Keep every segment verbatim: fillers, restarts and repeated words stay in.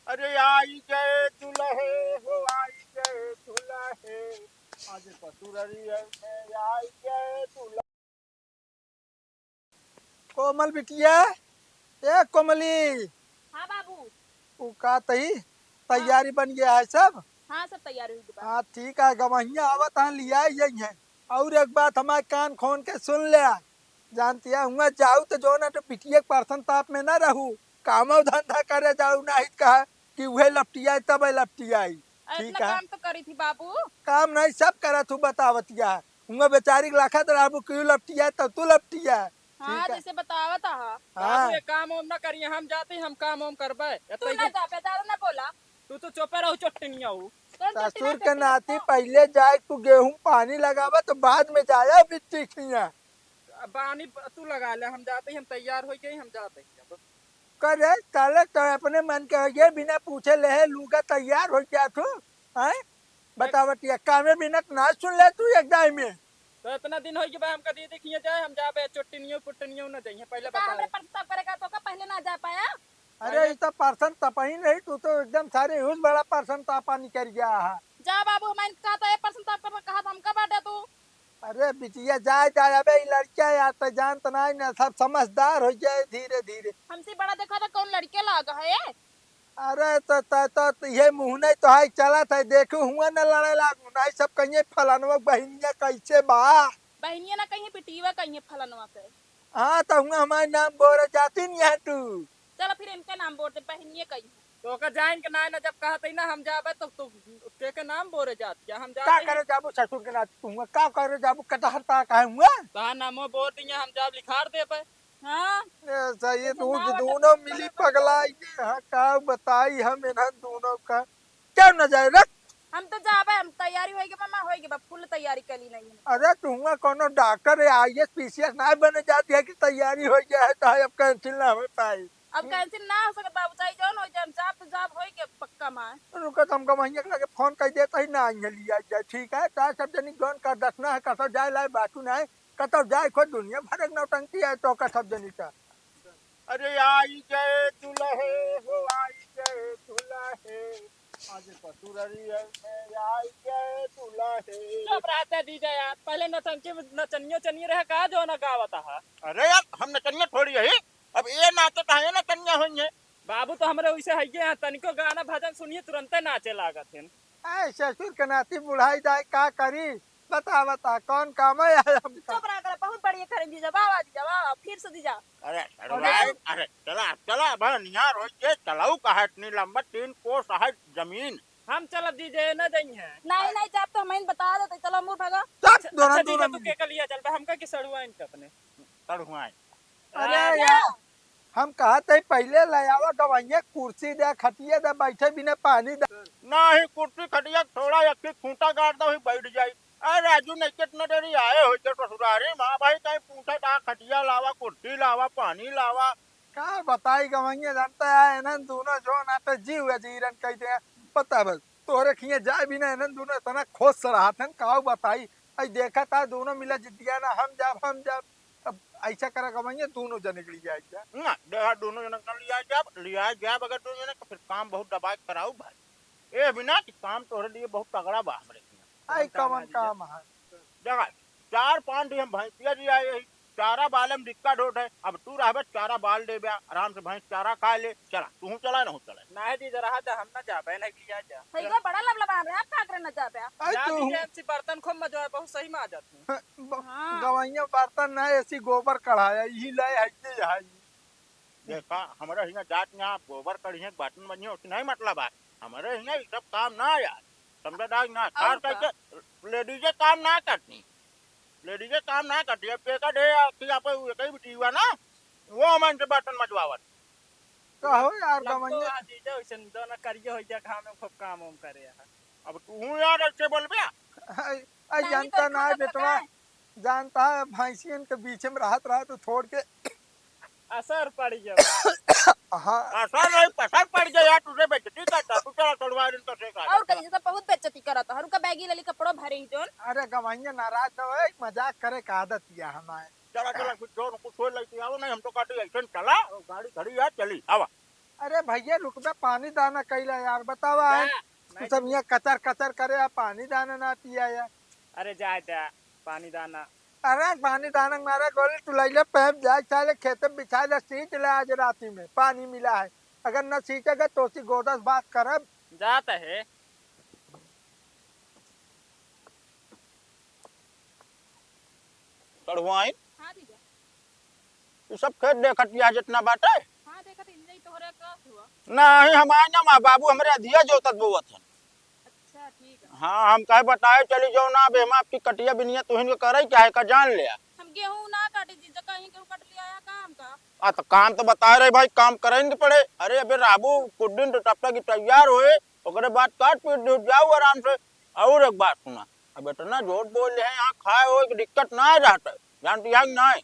अरे आई गए दुल्हे हो, आई गए दुल्हे, आज ससुररिया में आई गए दुल्हे। कोमल बिटिया, ए कोमली। हाँ बाबू। उ का तही, हाँ। तैयारी बन गया है सब? हाँ, सब तैयारी हुई बा। हाँ, ठीक है, गवहिया आवत हैं, लिया यही है। और एक बात हमारे कान खोन के सुन ले, जानती है, हुआ जाऊ तो जो ना तो बिटिया के परसन ताप में ना रहू, कामो धंधा करे जाऊ, ना ही कहा कि उहे लपटियाई तब लपटियाई। अरे, ठीक इतना है। काम तो करी थी बाबू। काम नहीं, सब करत हूँ, बतावतिया। हुआ बेचारी के लाखत रहबू, क्यों लपटिया, तब तू लपटिया। हाँ, ठीक है। जैसे बतावत आहा। हाँ। बाबू, ये काम वाम ना करिए, हम जाते ही हम काम वाम करबे। तू इतना ना ही जा, ज्यादा ना बोला। तू तो चुपे रहो, चोट्टनिया हो। कौन ससुर चोट्टनिया के नाती चोट्टनिया? पहले जाए तू गेहूं पानी लगावा, तो बाद में जाया बिट्टी खिया। अब पानी प-, तू लगा ले, हम जाते ही, हम तैयार हो गए, हम जाते ही अब। करे, साले तो अपने मन के हो गए, बिना पूछे ले लूगा तैयार हो गया तू, हैं? बतावत ये कामे बिना तो ना सुन ले तू एक दाई में। तो इतना दिन हो गया बा, हमका दे देखिए जाए, हम जाबे, चोट्टनियो पुट्टनियो न जाइए, पहले तो बता हमरे दे। परसन ताप करे का तो का पहले ना जा पाया? अरे, पहले ये तो परसन तपही नहीं, तू तो एकदम सारे यूज बड़ा परसन तापा निकल गया है। जा बाबू, हम इनका तो ये परसन ताप करना कहा था, हमका बाटे तू। अरे बिटिया, जाए जाए, अबे ई लड़किया यार, तो जानत नहीं ना, सब समझदार हो जाए धीरे धीरे। हमसे बड़ा देखा था, कौन लड़के लाग है? अरे तो, तो, तो, तो ये मुँह नहीं तो है, चला था, देखू हुआ न लड़े लागू, नहीं सब कहिए फलानवा बहिनिया कैसे बा। बहिनिया ना कहिए, बिटिया कहिए फलानवा के। हाँ, तो हुआ हमारे नाम बोरे जाती नहीं है तू। चलो फिर इनके नाम बोर दे, बहिनिया कहिए। तो ओकर जाइन के नाय ना जब कहत ही ना हम जाबे तो, तो के के नाम बोरे जात क्या हम का जाते ही। करे जाबू ससुर के नाती तू हुआ? का करे जाबू कटहर ता काहे हुआ? तहार नामो बोर दिए हम जाब लिखार देबे। हाँ। ए, सही ये तो नाव दोनों मिली पगलाई के, हाँ, का बताई हम इन्हन दोनों का। क्यों न जाए रे? हम तो जाबे, हम तैयारी होई के मामा, होई के बा, फुल तैयारी कली नहीं है। अरे, तू हुआ कोनो डॉक्टर है, I A S, P C S ना बने जाती है कि तैयारी हो गया है, तो अब कैंसिल ना हो पाई। अब हम्म। कैंसिल ना हो सकत बाबू, चाहे जौन हो जाए, हम जाब तो जाब होई के पक्का माय। रुको, तो हमका वहीं एक लगे फोन कर देता ही ना, आई है लिया जाए, ठीक है? तो सब जनी जौन का दसना है, कसो जाए लाए, बातू ना है, कतौ जाए, खोज दुनिया भर एक नौटंकी है, तो का सब जनी का। अरे आई गए दुल्हे हो, आई गए दुल्हे, आज ससुररिया में आई गए दुल्हे। चुप रहते जीजा यार, पहले नौटंकी में नचनियो चनियो रहे का जो ना गावत हा। अरे यार, हम नचनिया थोड़ी है, अब ये नाचत है, ये नचनिया होइए। बाबू तो हमरे वैसे हइये हैं, तनिको गाना भजन सुनिए तुरंते नाचे लागत हैं। ऐ ससुर के नाती बुढ़ाई दाई का करी, बता बता कौन काम है आया हमका? चुप रहा कर, बहुत बढ़िया करें जीजा, वाह वाह जीजा, वाह वाह, फिर से जीजा। अरे अरे। अरे चला चला, बड़ा निहार हो के चलाऊ कहा इतनी लंबा तीन कोस है जमीन। हम चलब जीजा, ये ना जाई है। नहीं नहीं, जब तो हमें बता देते, चलो मुँह भगा। चुप, अच्छा दोनों जीजा, दोनों तू के कर लिया चल बे, हमका कि सड़ुआ इनके अपने। सड़ुआ। अरे अरे यार, हम कहत हई पहिले ले आवा गवैया, कुर्सी दे, खटिया दे, बैठे बिना पानी दे। नाही कुर्सी खटिया छोड़ा, एक ही खूंटा गाड़ दो, ही बैठ जाई। अरे राजू, नहीं कितना देरी आए हो के ससुरारी माँ भाई, कहीं पूछा था, खटिया लावा, कुर्सी लावा, पानी लावा। का बताई गवैया, जानता है इन्हन दोनों जो ना पे जीव अजीरन कह दे। पता बस तोहरे खिए जाए बिना इन्हन दोनों इतना खुश रहत हन, का बताई। आई देखा था दोनों मिला जिद्दिया ना, हम जाब, हम जाब। अब ऐसा करा गवैया, दोनों जने के लिए आई जा। ना, देखा, दोनों जने के लिए आई जाब, लिए आई जाब, अगर दोनों जने के फिर काम बहुत दबाए के कराऊ भाई। ए बिना कि काम तोहरे लिए बहुत तगड़ा बा हमरे लिए। आई कौन काम कवन है जीजा? काम है? देखा, चार पाँच दिन हम भैंसिया जी आए ही, चारा बाले में दिक्कत होत है। अब तू रहबे, चारा बाल देबे, आराम से भैंस चारा खा ले। चला, तू चला, ना चला। नहीं जीजा, रहा जा, हम ना जाबे, नहीं लिया जा। भैया बड़ा लबलबा रहे, आप का करे ना जाबे? आई जा तू जीजा, ऐसी बर्तन खूब मजवा, बहुत सही माजत हूँ। ब-, हाँ। गवैया बर्तन ना, ऐसी गोबर कढ़ाया, यही लाए है, ये है। देखा, हमारे हियाँ जात यहाँ गोबर कढ़िए, बर्तन मजिए, उससे नहीं मतलब है। हमारे हियाँ ये सब काम ना यार, समझदार ना, और खास का? करके लेडीजे काम ना करती, लेडीजे काम ना करती। अब देखा दे यार कि आप एक ही बिटिया ना, वो हम इनसे बर्तन मजवावत। कहो यार, लगतो गवैया। हाँ जीजा, वैसन दोनों करिए हो गया, काम में खूब काम वाम करे है। अब तू यार ऐसे बोलबे? आई, आई नहीं जानता तो ना खाना बेटवा, पकाए। जानता है भैंसियन के बीच में रहत रहत तो थोड़ के असर पड़ गया। हाँ। असर नहीं, पसर पड़ गया यार, तुझे बेइज्जती करता, तू चला छोड़वा इनका से का और करता। कहीं से बहुत बेइज्जती करत है, रुका बैगी ले ली कपड़ों भरे ही जोन। अरे गवैया नाराज न हो, मजाक करे का आदत यह हमारे। चला, चला, कुछ जोर, कुछ होए लगी, आओ नहीं, हम तो कहते ऐसे चला, गाड़ी खड़ी है, चली, आवा। अरे भैया रुक बे, पानी दाना कैला यार, बतावा है। जा, तू मैं सब यहाँ कचर कचर करे, आप पानी दाना ना पिया यार। अरे जाए दे, पानी दाना। अरे पानी दाना के मारे गोली तू लैले पैप जाए, साले खेत में बिछा ले, सींच ले आज राती में, पानी मिला है। अगर न सींचेगा तो सी गोदस बात करब। जात है। चढ़वाइन? हाँ जीजा। ई सब खेत देखत या जितना बाटे? हाँ, देखत ही जीजा, ई तोहरे का हुआ? नहीं, हमारे ना माँ बाबू हमरे अधिया जोतत बोवत हन। अच्छा, ठीक है। हाँ, हम कहे बताए चली जाओ ना, अब एमा आपकी कटिया बिनिया तुहिन के करई क्या है का जान ले। हम गेहूं ना काटी जीजा, कहीं गेहूं कट लिया है काम का? आ तो काम तो बता रहे भाई, काम करेंगे पड़े। अरे अबे राबू कुछ दिन तो तब तक तैयार होए, ओकरे बाद काट पीट दे जाओ आराम से। और एक बात सुना, अब इतना जोर बोल रहे हैं, यहाँ खाए हो एक दिक्कत ना रहता, जानती है कि नहीं?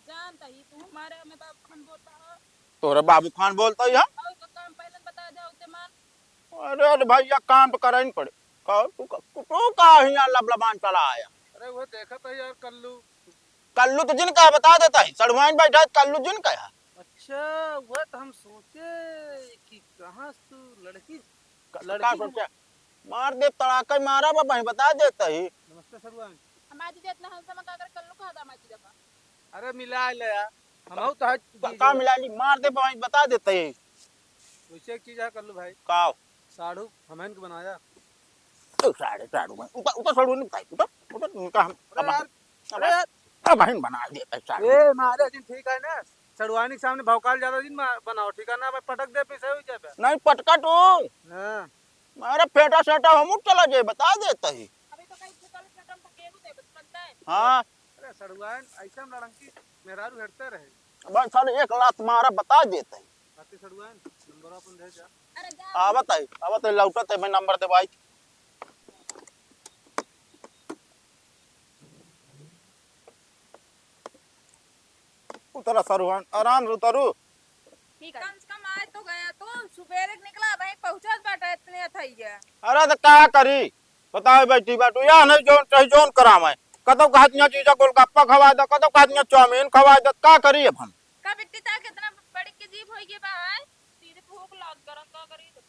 जानता ही तू हमारे हमें बाबू खान बोलता है। तोहरे बाबू खान बोलता ही है? और का काम पहले बता जाओ ते मान। अरे, अरे भैया, काम तो करे ही पड़े। का, तू का, तू, तू का हियाँ लबलबान चला आया? अरे, वो देखत है यार, कल्लू। कल्लू तो जिन का बता देता है, सड़ुआइन बैठा है, कल्लू जिन का है। अच्छा, वह तो हम सोचे कि कहाँ से तू लड़की, क-, लड़की का को सोचे? मार दे, तड़ाका मारा बा, भाई बता देता ही। नमस्ते सड़ुआइन। हमारी दीदी इतना handsome है, का कर कल्लू कहा था हमारी दीदी का? अरे मिला ले यार, हम तो है का, का मिला ली, मार दे, भाई बता देता ही। वैसे एक चीज है कल्लू भाई। का? साढ़ू हमन के बनाया। तो साढ़े साढ़ू में उतर, उतर साढ़ू नहीं भाई, उतर, उतर, उनका हम अरे अब, यार, अब, अरे यार। अब बहन बना दे भाई साढ़ू। ए, मारे दिन ठीक है ना, सड़ुआनी के सामने भौकाल ज्यादा दिन मा-, बनाओ, ठीक है ना, मैं पटक दे, पैसे हो जाए। नहीं, पटका तू। हाँ। मारा फेटा सेटा हम चला जाए, बता देता ही। अभी तो कहीं से चलो, फेटा में तो गेहूं दे, बस बनता है। हाँ। अरे सड़ुआन, ऐसा में लड़ंकी मेहरारू हेरते रहे। बस साढ़े एक लात मारा, बता देता ही। बाकी सड़ुआन, नंबर अपन दे जा। अरे जा। आवत है, आवत है, लौटत है, मैं नंबर दे भाई। उतरा सरुआन, आराम से उतरू। ठीक है। कम से कम आए तो गया तू, सुबेरे के निकला, भाई पहुँचत बाटा इतने अथैया। अरे तो का करी, बताओ बैठी बाटू, या नहीं जौन चाही जौन करावे। कतौ कहत यहाँ जीजा गोलगप्पा खवा दे, कतौ कहत यहाँ चाउमीन खवा दे, का करी अब हम? का बिट्टी ता कितना बड़ी के जीभ होई गई बा, आए? सीधे भूख लाग गरम का करी तो।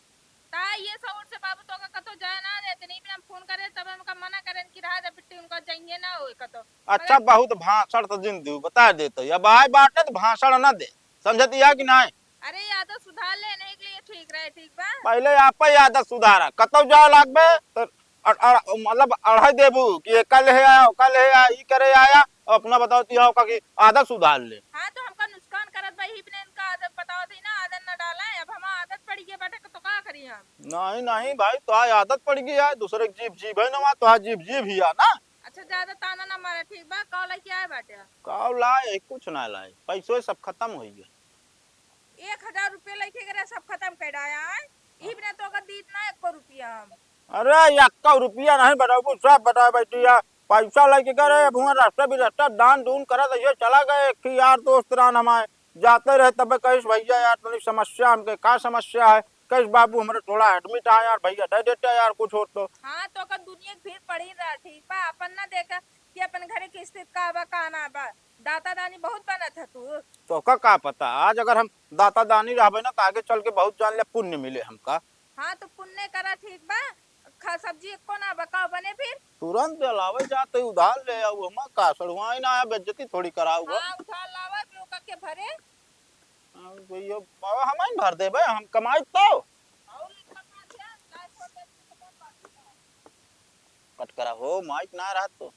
ता ये सौर से बाबू तो का कतौ जाए ना दे, इतनी भी हम फोन करे तब हमका मना करेन कि रहा जा बिट्टी उनका जाइए ना होए कतौ। अच्छा, मगर बहुत भाषण तो जिन दू, बता देते, अब आए बाटे तो भाषण ना दे, समझती है कि नहीं? अरे, आदत सुधार लेने के लिए ठीक रहे, ठीक बा? पहले आप ही आदत सुधारा, कतौ जाए लागबे तो अ-, अ-, मतलब अढ़ाई देबू कि ये कल है आया, कल है आया, ई करे आया, अपना बताओ तिया का कि आदत सुधार ले। हाँ, तो हमका नुकसान करत बा, यही बिना इनका आदत बताओ थी ना, आदत न डाला है, अब हम आदत पड़ गई बाटे, तो का करी हम? नहीं, नहीं भाई, तो आज आदत पड़ गई है, दूसरे की जीभ जीभ है ना, वहाँ तो आज जीभ जीभ ही है ना। अच्छा, ज्यादा ताना ना मारा, ठीक बा? का लेके आए बाटे? का लाए? कुछ ना लाए, पैसो सब खत्म हो गया। एक हजार रुपया लेके गए, सब खत्म कर आया है। यही बिना तो अगर दीत ना एको रुपया हम। अरे, एको रुपया नहीं बताबू, सब बताए बैठी है। पैसा लेके गए, अब हुआ रास्ता भी रास्ता दान दून करत, ये चला गए, एक ही यार दोस्त रहन हमारे, जाते रहे, तब कहिस, "भैया यार, तनी समस्या हमके।" "का समस्या है?" कहिस, "बाबू, हमरे थोड़ा admit है यार, भैया दे देते यार कुछ हो तो।" हाँ, तो अगर दुनिया के भीड़ पड़ी रहा, ठीक बा, अपन ना देखा कि अपन घरे की स्थिति का बा, का ना बा। दाता दानी बहुत बनत है तू। तो का, का पता, आज अगर हम दाता दानी रहबे ना, तो आगे चल के बहुत जान ले पुण्य मिले हमका। हाँ, तो पुण्य करा, ठीक बा। खा सब्जी एको ना बा, का बने फिर? तुरंत लावे जाते उधार ले आऊ, हम का सड़ुआई ना आया, बेइज्जती थोड़ी कराऊ। हाँ, उधार लावा, क्यों करके भरे? हाँ, भैया, बाबा, हम ही भर देबे, हम कमाई तो। और इतना कहाँ से? कट करा हो, माइक ना रहत तो।